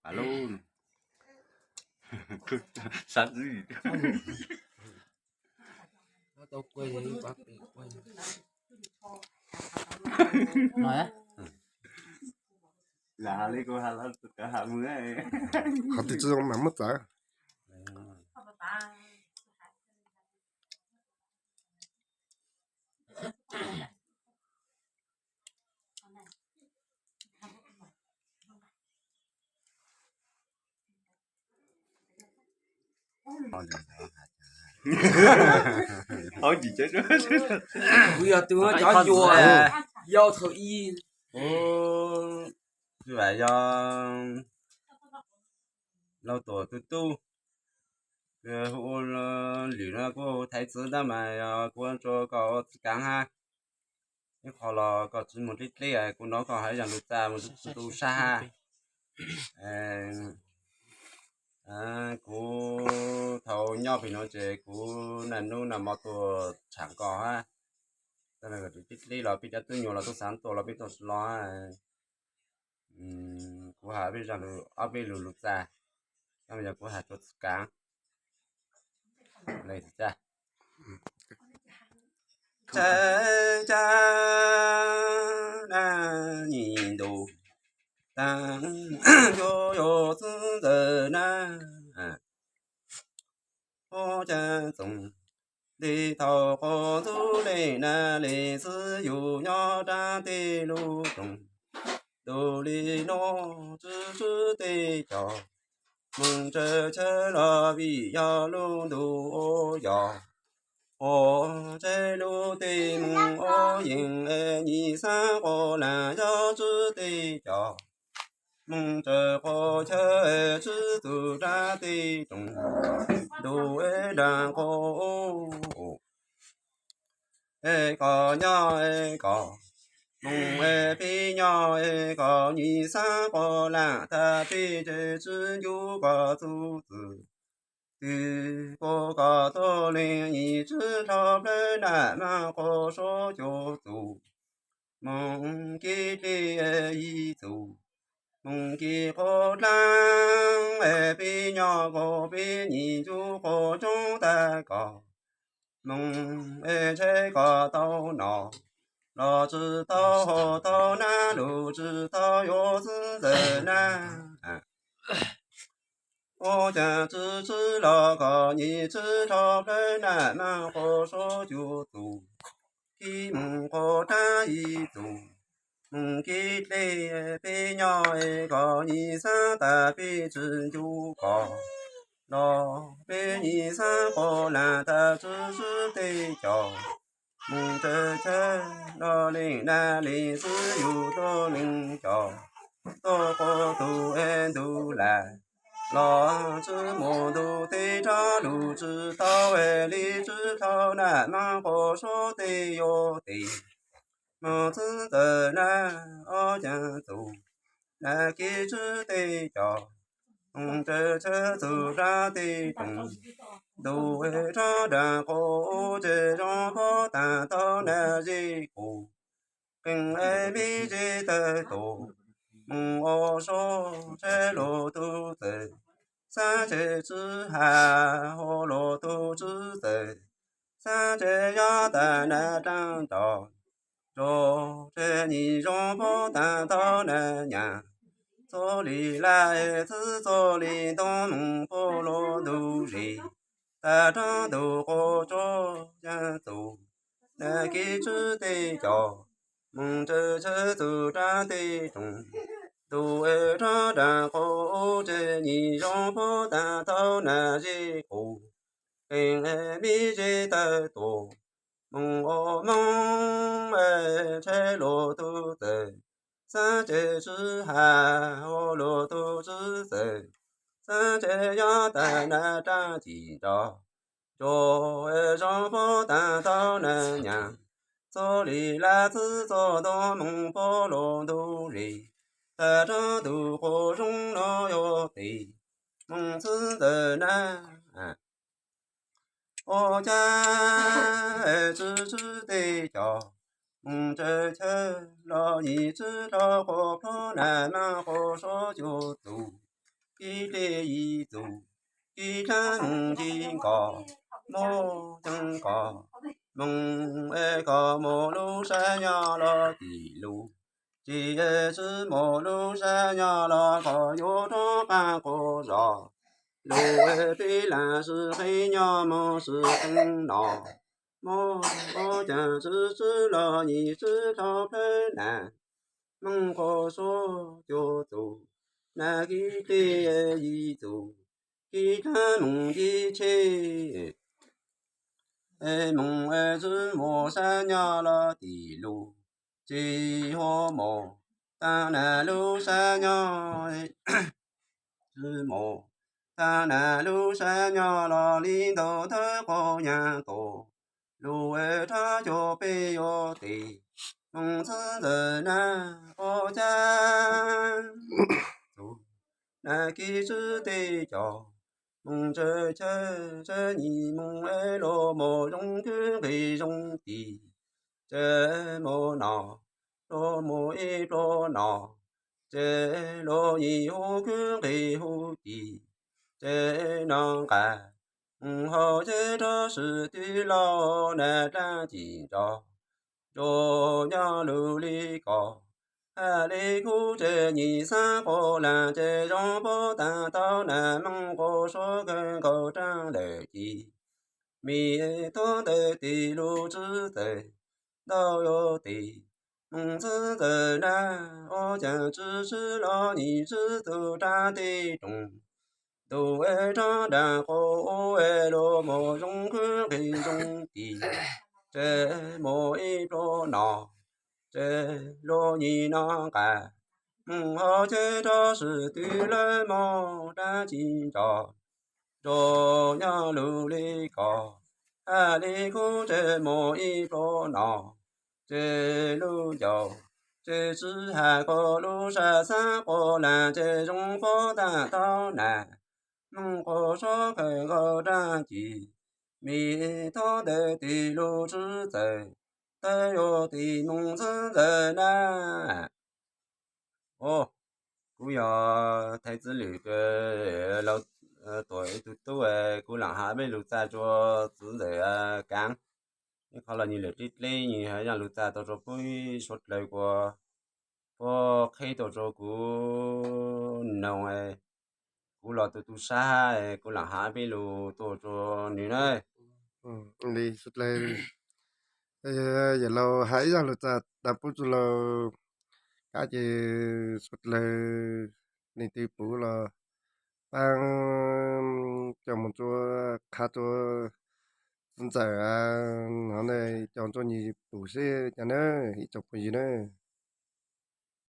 Alo. Sab ib. Lam has li kuv has los txawv kav ham mus. Qhov twg tsis zoo mas muab txav. Kuv yog tus muab cov yuam yau thaum ub. Kuv yog Lauj Tuam tus tub, hu ua Lwm no kuv hu Thaiv Txwv tab mas yog kuv ua rua koj ua txwv kaav hab. Ib qho los koj tsis mus dleb dleb, kuv nrog koj hais zaj lug txaj mus tu sab hab. Kuv thaum nyob pem nuav ces kuv naj nub naj mo tuaj tsham koj hab. Dleb dleb los peb cov tub nyuas los tuaj xaav tuaj los peb tuaj tsis los. Kuv has peb zaj lug, ob peb lug lug txaj, tab mas yog kuv has rua txwv kaav. Tsa, tsa, na, nyi ntu, ta, yo, yo, txwv ntxawm na, o, ca, txoov, nti thaum quas ntxub leej na, leej xwb yug nyob rab tej lub rooj. Ntu li nuav tswv tswv tej cov, moog tsaws chaw los vim yog lub ntu ub yog, quas tseb lub tej moog ub yeej, nyij xaav quas laam yog tswv tej cov, moog tsaws quas chaw tswv txug rab tej rooj. Ntu es nraag quas ub es koj nyob es koj, moog es peb nyob es koj, nyij xaav quas laam tag peb tswv ncuv koj txuj txwv. Twb kuas koj tuab leeg nyij tswv dlhau plawg naj maag quas suav cuv txuj, moog kev dleb ib txuj, moog kev quas dlaab es peb nyob koj peb nyij ncuv quas tsoob tag koj, moog es ntshai koj tau noj los tsis tau haus tau nab lug tsis tau yuav txwv ntxawm nab. Ua caag tswv tswv los koj nyij tswv dlhau plawg naj maag quas suav cuv txuj, kev moog quas dlaab ib txuj, moog kev dleb peb nyob es koj nyij xaav tag peb tswv ncuv koj los peb nyij xaav quas laam tag tswv tswv tej cov, moog tsaws chaw los leej nab leej xwb yug tuab leeg cov, tuab quas tug es ntu lam los tswv mus ntu tej rov lug tswv tau es li tswv dlhau naj maag quas suav tej yuav tes, moog txwv ntxawm nab ob caag txuj, nab kev tswv tej cov, moog tsaws chaw txug rab tej rooj. Ntu es rov nraag quas ub tseg zoo puab taag tau nab zeb qus, qeej es mej zeb tawg tuam, moog ua suav tseg luag tug txawj, xaav tseg tswv has ua luag tug tswv txawj, xaav tseg yog tag nab raab nrov, tsuag tseg nyij zoo puab taag tau nab nyaam, txuj li laj es txwv txuj li ntoo moog puab luag ntug zes, tag rov ntug quas tsov caag txug, nab kev tswv tej cov, moog tsaws chaw txug rab tej rooj. Ntu es rov nraag quas ub tseg nyij zoo puab taag tau nab zeb qus, qeej es mej zeb tawg tuam, moog ua moog es tseg luag tug txawj, xaav tseg tswv has ua luag tug tswv txawj, xaav tseg yog tag nab raab cim nrov, tsuag es zoo puab taag tau nab nyaam, txuj li laj txwv txuj ntoo moog puab luag ntug zes, tag rov ntug quas zoo nuav yuav tes, moog txwv ntxawm nab ua caag tswv tswv tej cov, moog tsaws chaw los nyij tswv dlhau quas plhuav naj maag quas suav cuv txuj, kib dlej yim txuj, kib dlaab moog ci nkos, moog ceeb nkos, moog es kos moog lub sab nyob los tim lug, ces es sib moog lub sab nyob los kos yuav rov qaab quas zos, lug es peb laam sib qeeb nyob moog sib qeeb no, moog ua caag sib sib los nyim sib dlhau plawg nam, moog quas suav cuag txuj, nam kib dlej yim txuj, kib dlaab moog ci tsheb, moog es sib moog sab nyob los tim lug, ces ua moog taag nam lub sab nyob, sib moog taag nam lub sab nyob los li ntau thawj qaug nyaab tus, lug es rov cuag peb yuav tes, moog txheeb ntxawm nam ua caag txug, nam kib sib teg cog, moog tsawg chaw tsawg nyim moog es luag moog zoo khwb nqis zoo tis, ces moog no, luag moog ib pluag no, ces luag nyim hu khwb nqis hu tis, ces no nqaj moog hauv ces rov swm twg los nam dlaab tsi ntso, tsuas nyob lug li kos, hab li kub ces nyim xaab quas laag ces zoo puab taag tau nam moog quas suav kawg nkaus raag lawm ci, mim thob ntawm tim lug tswv txawm ntau yuav tes, moog txheeb ntxawm nam ua caag tswv sib los nyim sib txug rab teg roog, ntuj es rov daag quas ub es luag moog zoo khwb nqis zoo tis, ces moog ib pluag no, ces luag nyim no nqaj moog hauv ces rov swm twg lawv moog dlaab tsi ntso, tsuas nyob lug li kos, hab li kub ces moog ib pluag no, ces lub ncauj ces tswv has kos lub sab xaab quas laag ces zoo puab taag tau nam moog quas suav kawg nkaus raag ci, mim thob ntawm tim lug tswv txawm ntawm yuav tim moog txheeb ntxawm nam. Kuv yog Thaiv Txwv Lwm, Lauj Tuam ib tug tub, kuv laam has peb lug txag rua txwv ntxawm Kaav. Ib qho los nwg lawm dleb dleb nwg has zaaj lug txag tau rua puab suav dlawg kuas puab qheb tau rua kuv noog, kuv los tu tu sab, kuv laam has peb lug tuaj rua nwg na. Li suav dlawg, yawm laug has ib zaaj lug txag tas puab tsuj laug, kab ces suav dlawg leej twg puv los paab coj moog rua qha rua txwv ntxawm no, coj rua nwg pum seb ca na, ib tsoom phooj ywg na.